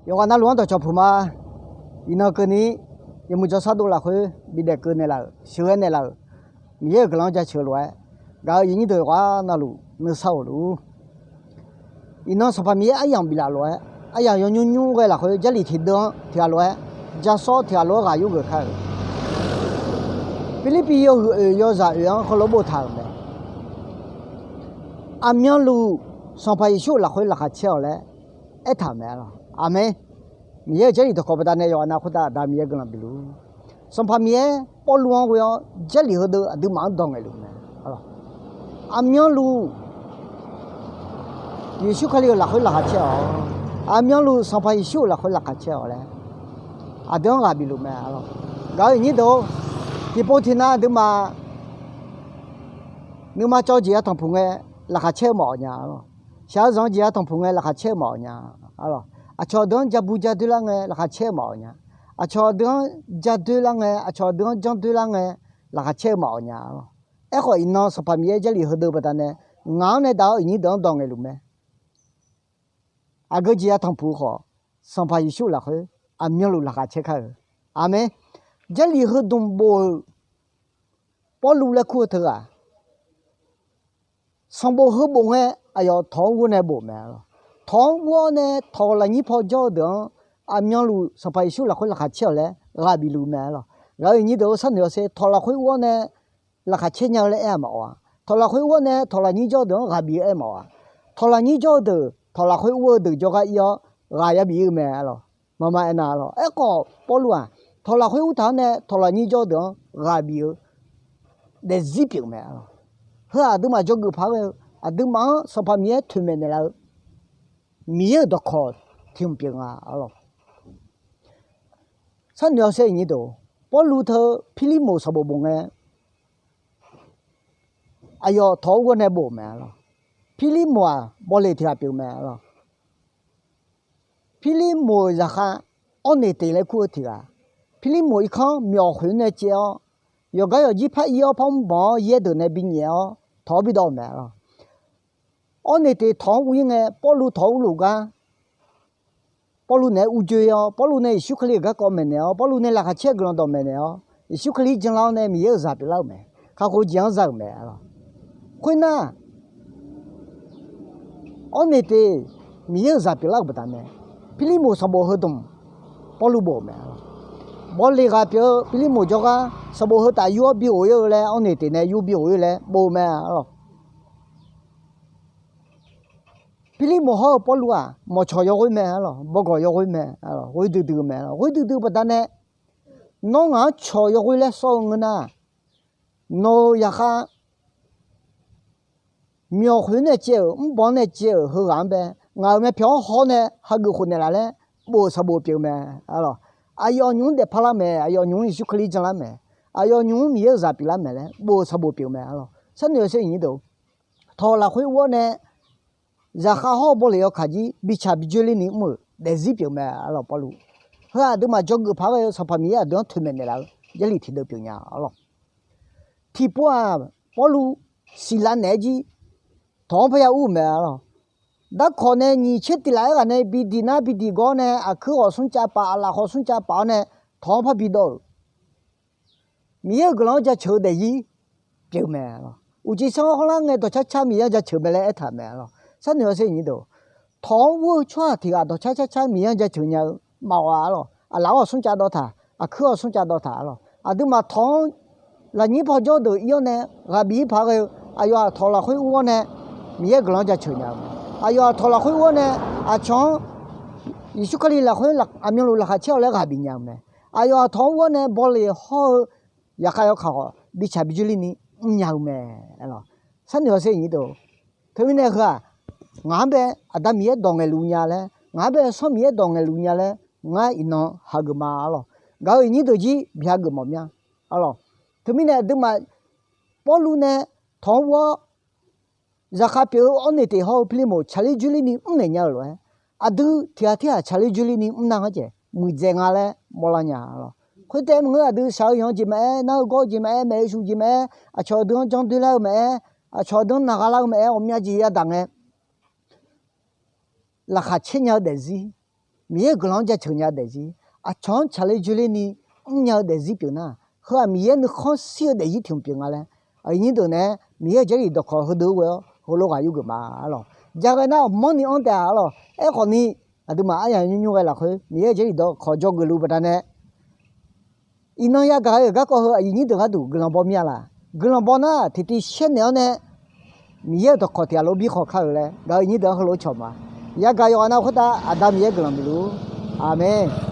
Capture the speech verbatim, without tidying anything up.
Yawqghaq navluf-anr dawqcawq puq ma. Iqnan keuvni yawmuiq jawrshar dov lafkhoer bidaef keuv naeqlaf-euq, sheuqghae naeqlaf-euq, Miqyaer-euq guiqlanq-anr jaceuq-eu lof-aer, gaq-euq iqnyir deuq yawqghaq navluf nuisar-euq luf-ur. Iqnan Sanqpaq Miqyaer aryamq biflaf lof-aer, aryamq yawnymr nymr ghae lafkhoer Jarlif tiqdeuv-anr tiqghaq lof-aer, jasawr tiqghaq lof-aer ghaq yurgeuf kar-euq. Pirlirpiv yawhuiq oeq yawzaq oeq-anr heulof-aer boftaq-euq mae. Aqmyanluf Sanqpaq Yeqsur-euq lafkhoer laqkhaq caer-awq laer aertaq-euq mae. Aqmeq. Miqyaer-euq Jarlif dawqkawq baqdanae yawqghaq nav khoertav Aqda Miqyaer guiqlanq bifluf-ur. Sanqpaq Miqyaer Pawrluv-anr ghoe-awr Jarlif heudeuq aqduimaf-anr dawq ngaeqluf mae. Aqmyanluf Yeqsur Kali-euq lafkhoer laqkhaq caer-awq. Aqmyanluf Sanqpaq Yeqsur-euq lafkhoer laqkhaq caer-awq laer aqdui-anr ghaq bifluf mae. Gaq-euq iqnyir deuq-or, tiqpov tiqnav aqduimaf nuima cawv jeq ya tanqpuq ngae laqkhaq caer-eu mawf-awq nya. Shaq-eu zanq-eu jeq ya tanqpuq ngae laqkhaq caer-eu mawf-awq nya. Aqcawq deuq-anr ja bu ja doer lar ngae laqkhaq caer-eu mawf-awq nya. Aqcawq deuq-anr ja doer lar ngae, aqcawq deuq-anr janr doer lar ngae laqkhaq caer-eu mawf-awq nya. Aerkhawf, iqnan Sanqpaq Miqyaer Jarlif heudeuq baqdanae ngaq-anr nae daq-awr iqnyir deuq-anr dawq ngaeqluf mae. Aqgeu jeq ya tanqpuq-eu khawf, Sanqpaq Yeqsur-euq lafkhoer aqmyanluf laqkhaq caer kar-euq. Aqmeq. Jarlif heudmq bof-euq Pawrluv laer kur-eu teughaq, sanqbof heu bof ngae, aqyawf tawq-anr ur-awr nae bof mae. Tawq-anr ur-awr nae tawq lafnyir paw jawr-eu deuq-anr aqmyanluf Sanqpaq Yeqsur lafkhoer laqkhaq caer-awq laer ghaq bifluf mae. Gaq-euq iqnyir deuq-or, sharnoeq-awr sher, tawq lafkhoer ur-awr nae laqkhaq caer nya-eu laer aer-a mawf-awq-a. Tawq lafkhoer ur-awr nae tawq lafnyir jawr-eu deuq-anr ghaq bif-eu aer mawf-awq-a. Tawq lafnyir jawr-eu deuq tawq lafkhoer ur-eu deuq jawrgar ir-awr ghaq ya bif-ir-eu mae. Mqmaq aernar, aerkhawf Pawrluv-aq tawq lafkhoer ur taq-awr nae tawq lafnyir jawr-eu deuq-anr ghaq bif-eu daefzir pyeuf mae. Heu-aq aqduimaf dzawgeuf paq-aer ghae-eu, aqduimaf-anr Sanqpaq Miqyaer toeqmaeq naeqlaf-eu Miqyaer-euq dawqkawq tiq hmq pyeuf nga. Sharnoeq-awr sher, iqnyir deuq, Pawrluv teu Pirlirmoq sanqbof bof ngae, aqyawf tawq-anr ur-awr nae bof-euq mae. Pirlirmoq-aq bawleq tiq ghaq pyeuf mae. Pirlirmoq-euq zaqkhav Awrneqteq laer kur-eu tiq ghaq, Pirlirmoq irkanr myawq khoeq-anr nae caev-awr, yawqgar yawqjir par ir-awr par mr banq-awr yaer deuq nae binyaef-awr tawq-anr bidawv-euq mae. Awrneqteq tawq-anr ur-ir ngae, Pawrluv tawq-anr urluf gar Pawrluv naeq-aer ur joe-awr, Pawrluv nae Yeqsur Kali-euq garkawv maeqnaeq-awr, Pawrluv nae laqkhaq caer-eu guiqlanq dawqmaeq naeq-awr, Yeqsur Kali janlar-awr nae Miqyaer-euq zaq pyeuflar-euq mae. Kakhof jeq-anr za-euq mae. Khoernar, Awrneqteq Miqyaer-euq zaq pyeuflar-euq baqdanae, Pirlirmoq sanqbof heudmq Pawrluv bof-euq mae. Bawleq ghaq pyeuf-eu Pirlirmoq jawrgar sanqbof heu taf yur-awr bi ghof-ir-eu laer, Awrneqteq nae yur bi ghof-ir laer bof-eu mae. Pirlirmoq hawr-eu Pawrluv-aq, mawqcawq yawghoer mae. Bawgawq yawghoer mae. Ghoer duidui-eu mae. Ghoer duidui-eu baqdanae, nawr ngaq-anr cawq yawghoer laer sawr-eu ngeur nar, nawq-euq zaqkhav myawq khoeq-anr nae caev-euq, mrbanq-anr nae caev-euq heughaq-anr bae, ngaq-euq myavpyawq-anr haw-awr nae hageuf khof naeqlaf laer bof-euq sanqbof pyeuf-eu mae. Aqyawf nymq-mr daefpar lar mae. Aqyawf nymq-mr Yeqsur Kali janlar mae. Aqyawf nymq-mr Miqyaer-euq zaq pyeuflar mae laer bof-euq sanqbof pyeuf-eu mae. Sharnoeq-awr sher, iqnyir deuq, tawq lafkhoer ur-awr nae zaqkhav hawr-eu bawleq yawkaq jir bitsaq bidzoerlerni mr-euq daefzir pyeuf-eu mae. Arlawq Pawrluv, heu-aq aqduimaf dzawgeuf paq-aer ghae-eu Sanqpaq Miqyaer aqdui-anr toeqmaeq naeqlaf-eu Jarlif tiqdeuv pyeuf nya. Arlawq, tiqpov-aq, Pawrluv Siqlav naeq-aer jir tawq-anr parya ur-euq mae. Arlawq, darkawq nae nyiq tser tiq laf-aer ghaq nae bi diq nar bi diq gawv-awr nae, aqkuir khawf smrcav paf, aqlaf khawf smrcav paf-awr nae, tawq-anr parbi dawv-euq Miqyaer-euq guiqlanq-anr jaceuq-eu daefzir pyeuf mae. Uqcif sanr-anr hawrlar ngae dawqcar car Miqyaer-anr jaceuq mae laer aertaq-euq mae. Arlawq, sharnoeq-awr sher, iqnyir deuq, tawq-anr ur-eu tsawrhaq tiq ghaq dawqcar car car Miqyaer-anr jaceuq nya-eu maqawq-a. Arlawq, aqlaf-anr awq smrcav dawv taq, aqkuir awq smrcav dawv taq. Arlawq, aqduimaf tawq-anr lafnyir paw jawr deuq ir-awr nae ghaq bif-ir paq-aer ghae-eu, aqyawf-aq tawq lafkhoer ur-awr nae Miqyaer guiqlanq-anr jaceuq nya-eu mae. Aqyawf-aq tawq lafkhoer ur-awr nae aqcawq-anr Yeqsur Kali lafkhoer aqmyanluf laqkhaq caer-awq laer ghaq bif nya-eu mae. Aqyawf-aq tawq-anr ur-awr nae bawleq hawr-eu yaqkhav yawkaq khawf bitsaq bidzoerlerni mrnya-eu mae. Arlawq, sharnoeq-awr sher, iqnyir deuq, teumirnae heu-aq, ngaq-anr bae Aqda Miqyaer dawq ngaeqluf nya laer, ngaq-anr bae Sanr Miqyaer dawq ngaeqluf nya laer ngar iqnan hageuf ma. Arlawq, gaq-euq iqnyir deuq jir bi hageuf mawf mya. Arlawq, teumirnae aqduimaf Pawrluv nae tawq-anr ur-awr zaqkhav pyeuf-eu Awrneqteq hawr-eu Pirlirmoq tsaqler dzoerlerni mrnaeq nya-euq lof-aer, aqdui tiq ghaq tirghaq tsaqler dzoerlerni mrnar-anr jeq muiqdzaeq nga laer mawrlar nya. Arlawq, khoertaef maqngeur, aqdui shaq-eu yanq-eu jeq maqaer, nar-eu gawr-eu jeq maqaer, maeq-eu shuf jeq maqaer, aqcawq deuq-anr janr doer lar-eu maqaer, aqcawq deuq-anr naqgha lar-eu maqaer, ghawqmya jeq yadaq ngae laqkhaq caer nya-eu daefzir Miqyaer-euq guiqlanq-anr jaceuq nya-eu daefzir, aqcawq-anr tsaqler joerler ni mrnya-eu daefzir pyeuf nar, heu-aq Miqyaer nuikhanr shir-eu daefzir tiq hmq pyeuf nga laer, aqyuif nyir deuq nae, Miqyaer-euq Jarlif dawqkawq heudeuq-anr ghoe-awr heulof ghaq yurgeuf ma arlawq. Jaghae nar aqmanrni anr taef-a arlawq. Aerkhawfni, aqduimaf aryamq nymrnymr ghae lafkhoer Miqyaer-euq Jarlif dawqkawq dzawgeuf luf baqdanae, iqnan yagaq-eu garkawv heu aqyuif nyir deuq gharduq guiqlanq baw mir-a laq. Guiqlanq baw nar tiqtiv shaernaeq-awr nae, Miqyaer-euq dawqkawq tiq ghaq lof birkhawq kar-euq laer gaq-eu nyir deuq-anr heulof cawq ma. Yagaq yawqghaq nav khoertav Aqda Miqyaer guiqlanq bif luf-ur. Aqmeq.